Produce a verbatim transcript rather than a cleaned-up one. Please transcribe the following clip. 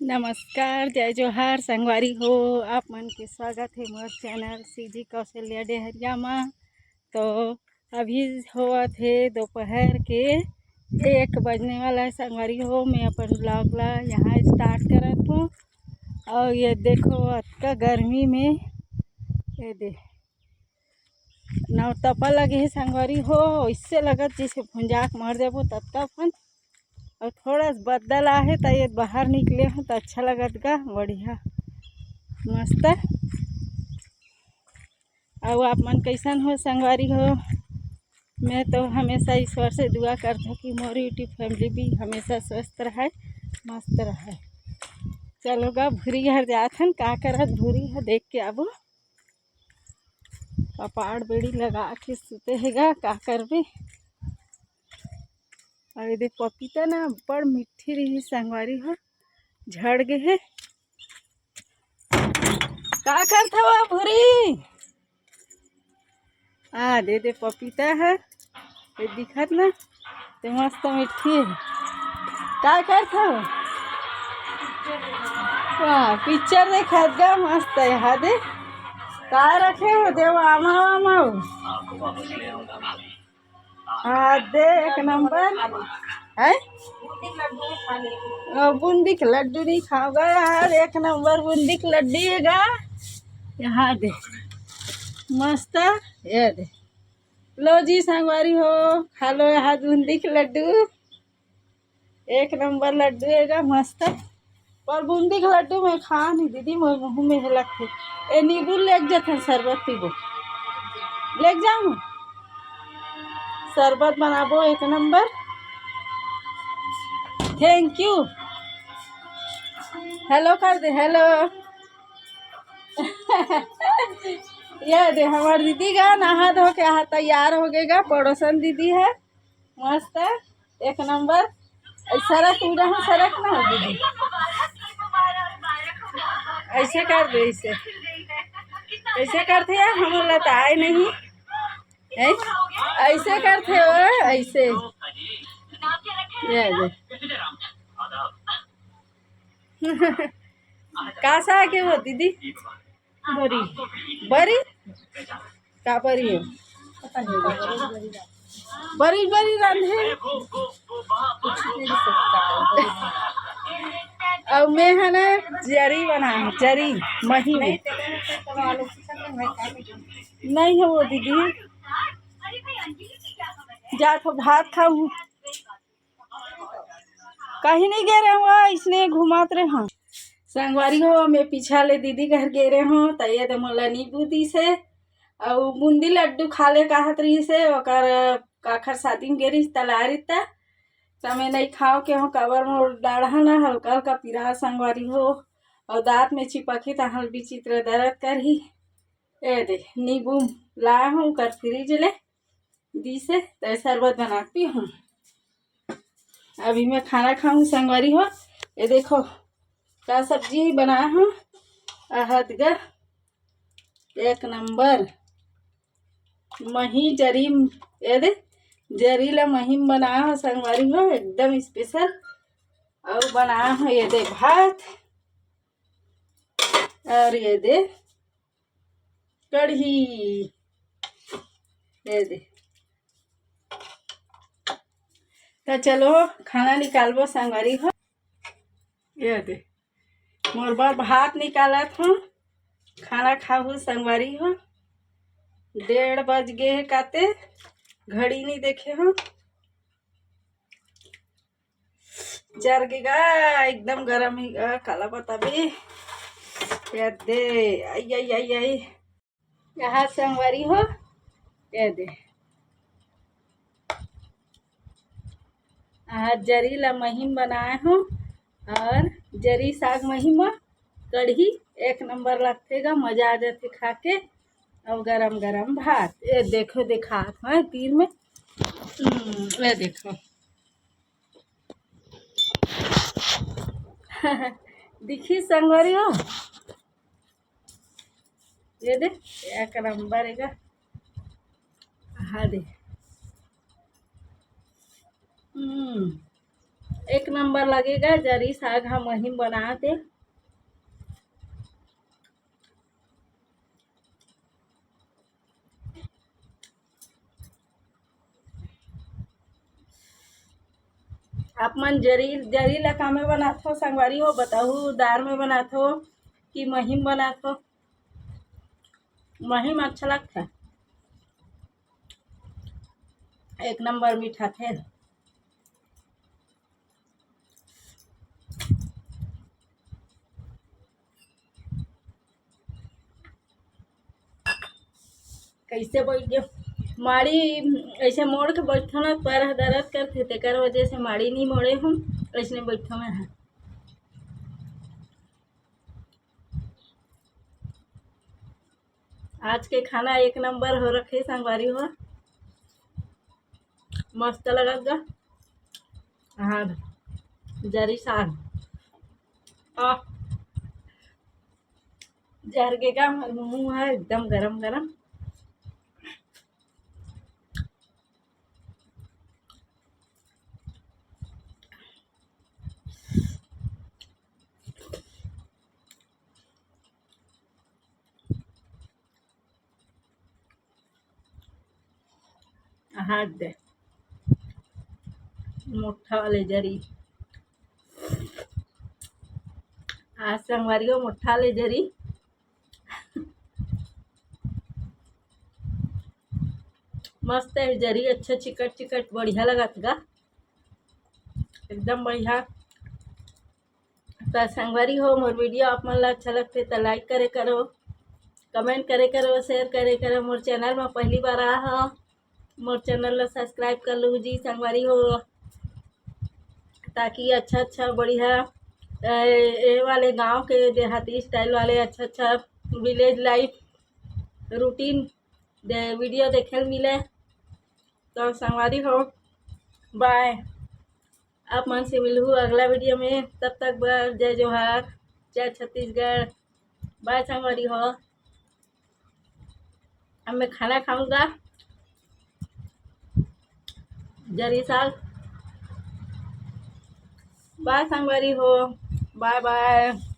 नमस्कार, जय जोहार संगवारी हो। आप मन के स्वागत हे मोर चैनल सीजी कौशल्या डेहरिया मा। तो अभी होवत हे दोपहर के एक बजने वाला है संगवारी हो। मैं अपन ब्लॉग ला यहाँ स्टार्ट करत हूँ। और ये देखो, अतका गर्मी में ये दे नवतपा लगे हे संगवारी हो। इससे लगत जैसे भुंजाक मर जाबो ततका फन। और थोड़ा सा बदल आहे, त ये बाहर निकले हो त अच्छा लगत गा, बढ़िया, मस्त। और आप मन कैसन हो संगवारी हो? मैं तो हमेशा ईश्वर से दुआ करता कि मोर यूट्यूब फैमिली भी हमेशा स्वस्थ रहे, मस्त रहे। चलो गा, भूरी घर जात हन, का करत भूरी है देख के आबो। कपाड़ बेड़ी लगा के सुते हे गा, का करबे। अउ एदे पपीता ना बड़ मिट्ठी रही संगवारी हो, झड़ गे हे। का करत हव भूरी? आ दे दे पपीता है, ये दिखत ना, ते मस्त मिट्ठी है। का करत हव? वाह, पिक्चर देखत गा, मस्त है। हा दे, का रखे हो देवा, आमा वामा हो? हाँ दे, एक नंबर है। बूंदी के लड्डू नहीं खाओगा यार, एक नंबर बूंदी के लड्डू है गा। यहाँ दे, मस्त। ये दे, लो जी संगवारी हो, खा लो यहाँ बूंदी के लड्डू। एक नंबर लड्डू है गा, मस्त। पर बूंदी के लड्डू मैं खा नहीं दीदी, मोर मुँह में हे लगथे। ए नींबू लेग जथन, शरबत पीबो, लेग जाऊँ, शरबत बनाबो एक नंबर। Thank you। हेलो कर दे, हेलो। ये दे हमार दीदी गा नहा धो के यहाँ तैयार हो गए गा, पड़ोसन दीदी है, मस्त, एक नंबर। ऐसा रख, पूरा हम सरक ना हो दीदी। ऐसे कर दे, ऐसे, ऐसे करते यार, हम लोग तो आए नहीं। ऐ-, ऐसे करते हो, ऐसे। ये दे। का साग है वो दीदी? बरी। बरी? का बरी है? बरी, बरी रांधे। अउ मैं है ना जरी बनाए हूँ, जरी मही में। नहीं है वो दीदी, जा तो भात खाऊँ। कहीं नहीं गे रहे हो, इसने घुमात रहे हो। संगवारी हो, मैं पीछा ले दीदी घर गे रहे हो, त ये दे मोला नींबू दिस हे, अउ बूंदी लड्डू खा ले कहत रहिस हे, ओकर काखर शादी में गे रहिस, त लाए रहिस त, त मैं नहीं खाओ के हो, काबर मोर डाढ़ा ना हल्का हल्का पीरा संगवारी हो, अउ दांत में चिपकही त हल विचित्र दर्द करही। ए दे, नींबू लाए हूँ ओकर फ्रिज ले, दिस हे, त शरबत बना के पीहूँ। अभी मैं खाना खाऊँ संगवारी हो। ये देखो, का सब्जी बनाए हूँ, अहद गा, एक नंबर मही जरी, ये दे, जरी ला मही में बनाए हूँ संगवारी हो, एकदम स्पेशल। अउ बनाए हूँ ये दे भात, और ये दे कढ़ी, ये दे। त चलो खाना निकालबो संगवारी हो। ये दे, मोर बर भात निकालत हूँ, खाना खाहू संगवारी हो। डेढ़ बज गे हे काते, घड़ी नहीं देखे हूँ। जर गे गा, एकदम गरम ही गा, काला बताबे। ये दे, आई, आई, आई, आई। यहाँ संगवारी हो, ये दे। यहाँ जरी ला मही में बनाए हूँ और जरी साग मही में कढ़ी एक नंबर लगथे गा, मजा आ जाथे खा के। और गरम गरम भात, ये देखो, दिखात हूँ तीर में, हम्म, ये देखो। दिखी संगवारी हो, ये दे, एक नंबर है गा। हाँ दे। हम्म, एक नंबर लगेगा जरी साग ह महीन बनाते। आप मन जरी, जरी ला का में बनाथो संगवारी हो, बताहू, दार में बनाथो कि महीम बनाथो? महीम अच्छा लगथे, एक नंबर मीठा थे। कैसे बैठ गयो माड़ी? ऐसे मोड़ के बैठो ना, पैर ह दर्द करथे, तेकर वजह से माड़ी नहीं मोड़े हूँ, ऐसने बैठो मैं ह। आज के खाना एक नंबर हो रखे संगवारी हो, मस्त लगत गा। हाँ, जरी साग, आह, जर गे गा हमर मुँह ह एकदम गरम गरम। हाथ दे मोटा वाले जरी। आज संगवारी हो मोटा वाले जरी। मस्त है जरी, अच्छा चिकट चिकट बढ़िया लगत गा, एकदम बढ़िया। त संगवारी हो, मोर video आप मन ला अच्छा लगथे त like करे करो, comment करे करो, share करे करो। मोर channel में पहली बार आ हो, मोर channel ला subscribe कर लो जी संगवारी हो, ताकि अच्छा अच्छा बढ़िया, ए, ए वाले गांव के देहाती style वाले अच्छा अच्छा village life routine दे video देखे ल मिले। तो संगवारी हो, bye। आप मन से मिलहू अगला video में, तब तक बर जय जोहार, जय छत्तीसगढ़। Bye संगवारी हो, अब मैं खाना खाऊंगा जरी साग। Bye संगवारी हो, bye bye।